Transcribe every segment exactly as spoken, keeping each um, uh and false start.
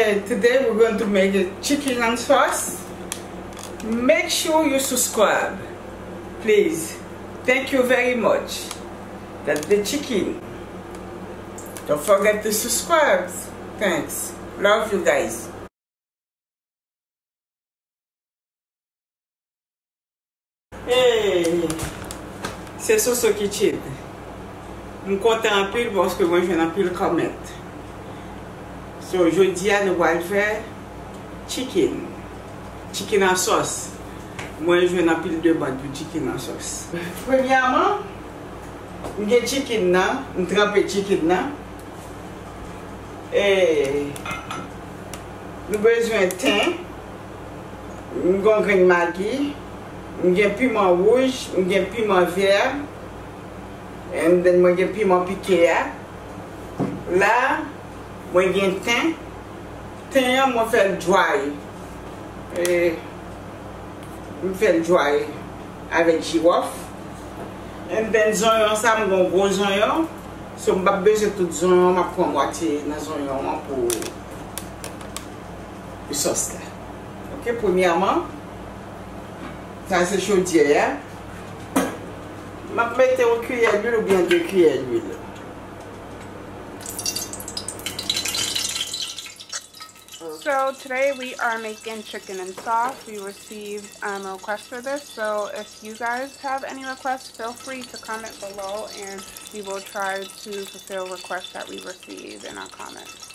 And today we're going to make a chicken and sauce. Make sure you subscribe, please. Thank you very much. That's the chicken. Don't forget to subscribe. Thanks. Love you guys. Hey, se Soso Kitchen. M kontan anpil paske mwen jwenn anpil comment. So, jodi a, nou pral fè chicken. Chicken an sòs. Mwen jwenn anpil demann pou chicken an sòs. Premyèman, m gen chicken nan, m tranpe chicken nan. E, nou bezwen ten, m gen yon grenn magi, m gen piman wouj, m gen piman vè, and then mwen gen piman pike a. La, mwen gen ten. Ten an, mwen fè l dry. E, m fè l dry avèk jiwòf. And then, zonyon sa, m gen yon gwo zonyon. So, m p ap bezwen tout zonyon, m ap pran mwatye nan zonyon an pou, pou sòs la. Ok, premyèman, sa se chodyè a. M ap mete yon kiyè lwil oubyen de kiyè lwil. So today we are making chicken and sauce. We received um, a request for this, so if you guys have any requests, feel free to comment below and we will try to fulfill requests that we receive in our comments.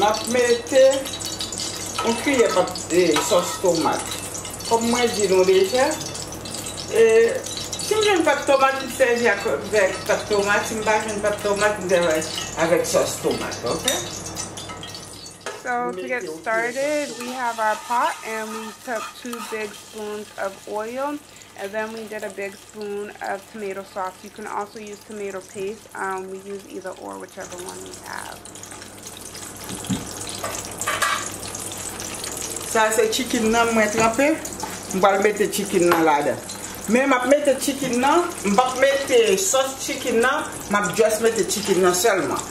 M ap mete yon kiyè pat, e, sòs tomat. Kòm mwen di nou deja, e, si m jwenn pat tomat, m sèvi ak, avèk pat tomat. Si m pa jwenn pat tomat, m sèvi avèk sòs tomat, ok? So to get started, we have our pot and we took two big spoons of oil. And then we did a big spoon of tomato sauce. You can also use tomato paste. Um, we use either or, whichever one we have. Sa se chicken nan mwen tranpe. M pral mete chicken nan ladan. Men m ap mete chicken nan, m p ap mete sòs chicken nan, m ap just mete chicken nan sèlman.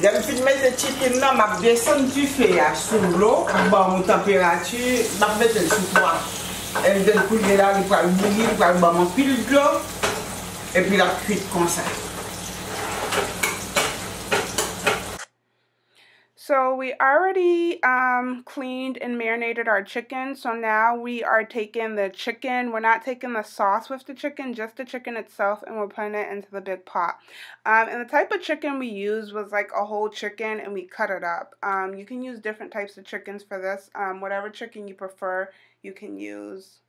Lè m fin mete chicken nan, m ap desann dife a sou lo, m ban yon tanperati, m ap mete l sou twa. And then kounye la, li pral bouyi, li pral ban m anpil dlo, epi l ap kwit konsa. So we already um, cleaned and marinated our chicken. So now we are taking the chicken. We're not taking the sauce with the chicken, just the chicken itself, and we're putting it into the big pot. Um, and the type of chicken we used was like a whole chicken, and we cut it up. Um, you can use different types of chickens for this. Um, whatever chicken you prefer, you can use.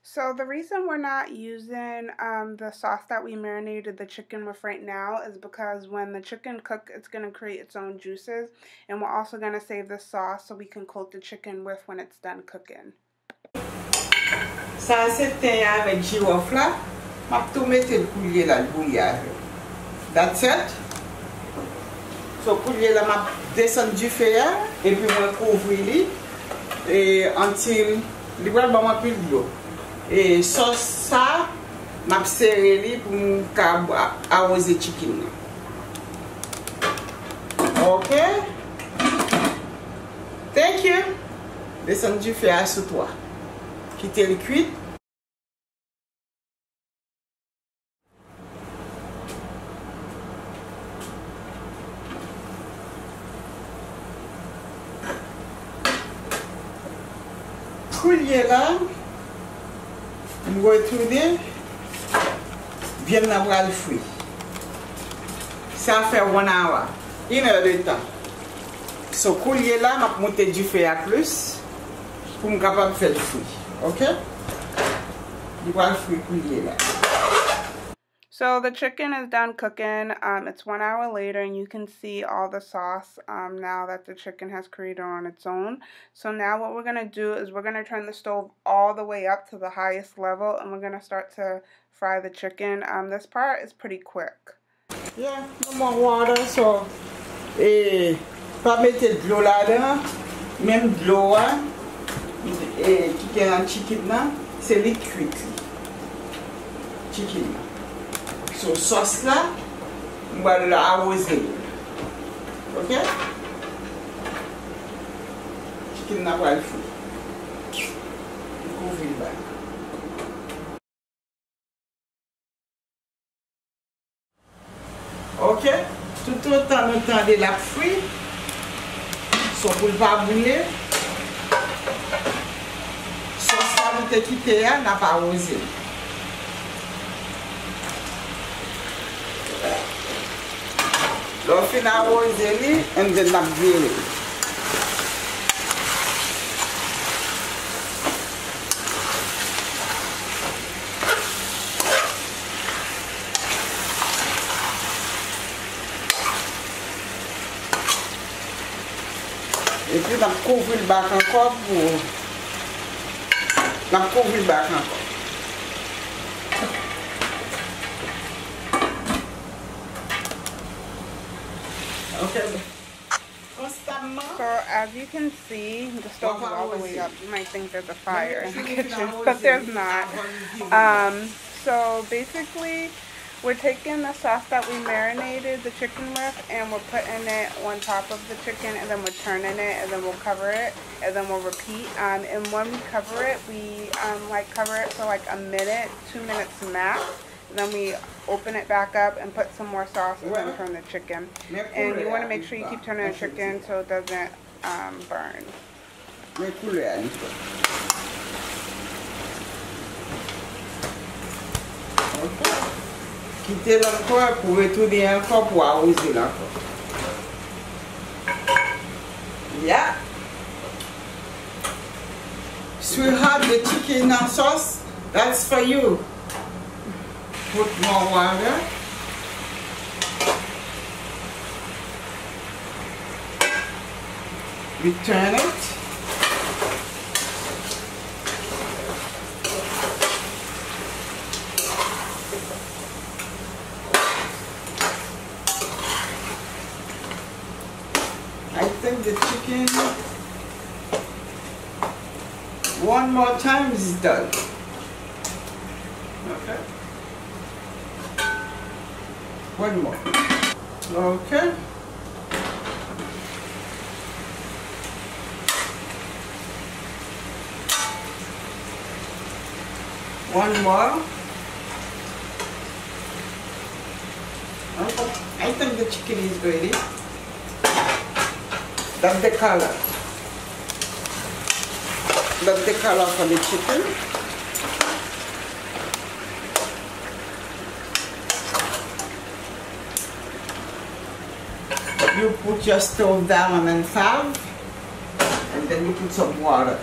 So the reason we're not using um, the sauce that we marinated the chicken with right now is because when the chicken cook, it's going to create its own juices. And we're also going to save the sauce so we can coat the chicken with when it's done cooking. Sa se ten avèk jiwòf la. M ap tou mete l koulye la, l bouyi avè l. That's it. So, koulye la, m ap desann dife a, epi mwen kouvri li, e, until li pral ban m anpil dlo. E, sòs sa, m ap sere li pou m ka awoze chicken nan. Ok? Thank you. Desann dife a sou twa. Kite l kwit. Koulye la, m retounen, vyann nan pral fri. Sa fè one hour, inè de tan. So, koulye la, m ap moute dife a plis pou m kapab fè l fri. Ok? Li pral fri koulye la. So the chicken is done cooking. Um, it's one hour later, and you can see all the sauce um, now that the chicken has created on its own. So now what we're gonna do is we're gonna turn the stove all the way up to the highest level, and we're gonna start to fry the chicken. Um, this part is pretty quick. Yeah, no more water, so e, pa mete dlo ladan, menm dlo a, e, ki gen nan chicken nan, se li k kwit li. Chicken nan. So, sòs la, m pral awoze l. Oke? Chicken nan pral fri. M kouvri l bak. Oke? Toutotan nou tande l ap fri, so pou l pa boule, sòs la nou te kite a, n ap awoze l. Lè w fin awoze li, and then n ap vire l. Epi n ap kouvri l bak ankò pou, n ap kouvri l bak ankò. Ok. Konstamman. So as you can see, the stove is all the way up. You might think there's a fire in the kitchen, but there's not. Um, so basically, we're taking the sauce that we marinated the chicken with and we're putting it on top of the chicken, and then we're turning it, and then we'll cover it, and then we'll repeat. Um, and when we cover it, we um, like cover it for like a minute, two minutes max. Then we open it back up and put some more sauce and then turn the chicken. And you want to make sure you keep turning the chicken so it doesn't um, burn. Men koulè a li fè. Ok. Kite l ankò pou retounen ankò pou awoze l ankò. Yeah. Sweetheart, the chicken nan sauce, that's for you. Put more water. We turn it. I think the chicken, one more time is done. Okay. One more. Okay. One more. Okay. I think the chicken is ready. That's the color. That's the color for the chicken. You put your stove down and five, and then you put some water.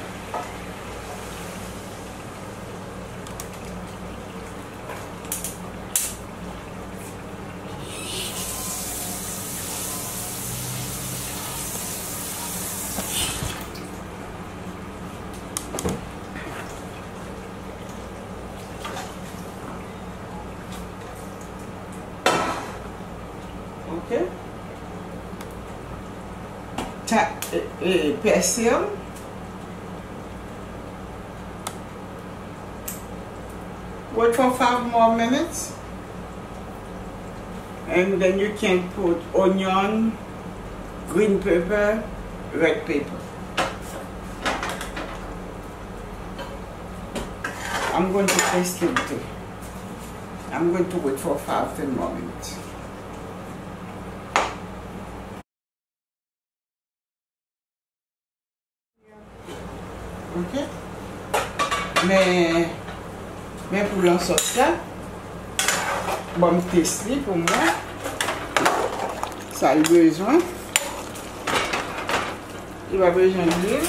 Ok. Ta, e, e, pèse l. Wait for five more minutes. And then you can put onion, green pepper, red pepper. I'm going to taste it too. I'm going to wait for five, ten more minutes. Ok. Men, men pou lansòs la, ban m tès li pou mwen. Sa l bezwen. Li pa bezwen lwil.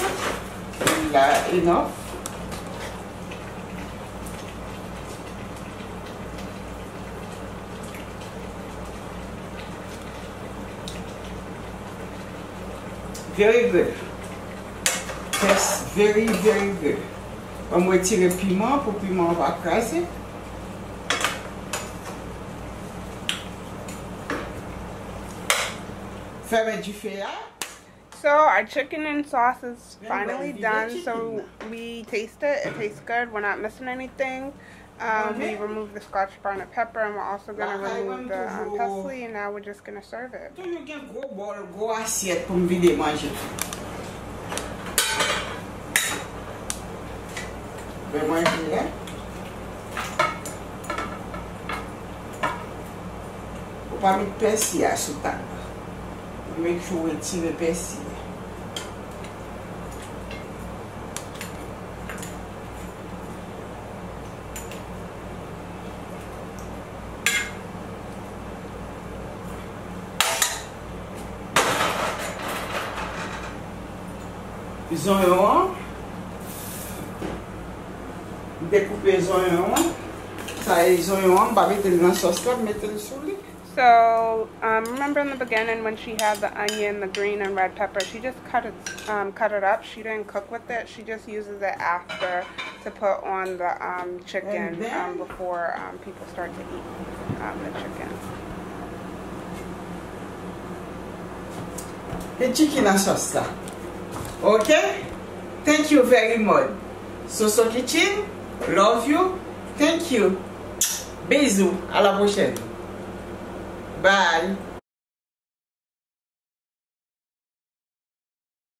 Lwil la enough. Very good. That's very, very good. Ban m retire piman pou piman an pa kraze. Fèmen dife a. So our chicken and sauce is finally done. So we taste it. It tastes good. We're not missing anything. Um, we removed the scotch bonnet pepper, and we're also going to remove the um, parsley, and now we're just going to serve it. Toujou gen gwo bòl, gwo asyèt pou m vide manje. Lè manje a, ou pa met pèsi a sou tab la. Ou make sure ou retire pèsi a. Zonyon an. M te koupe zonyon an. Sa e zonyon an, m pa mete l nan sòs la, m mete l sou li. So, um, remember in the beginning when she had the onion, the green and red pepper, she just cut it, um, cut it up. She didn't cook with it. She just uses it after to put on the um, chicken um, before um, people start to eat um, the chicken. Met chicken nan sòs la. Ok? Thank you very much. Soso Kitchen, love you. Thank you. Bisous. À la prochaine. Bye.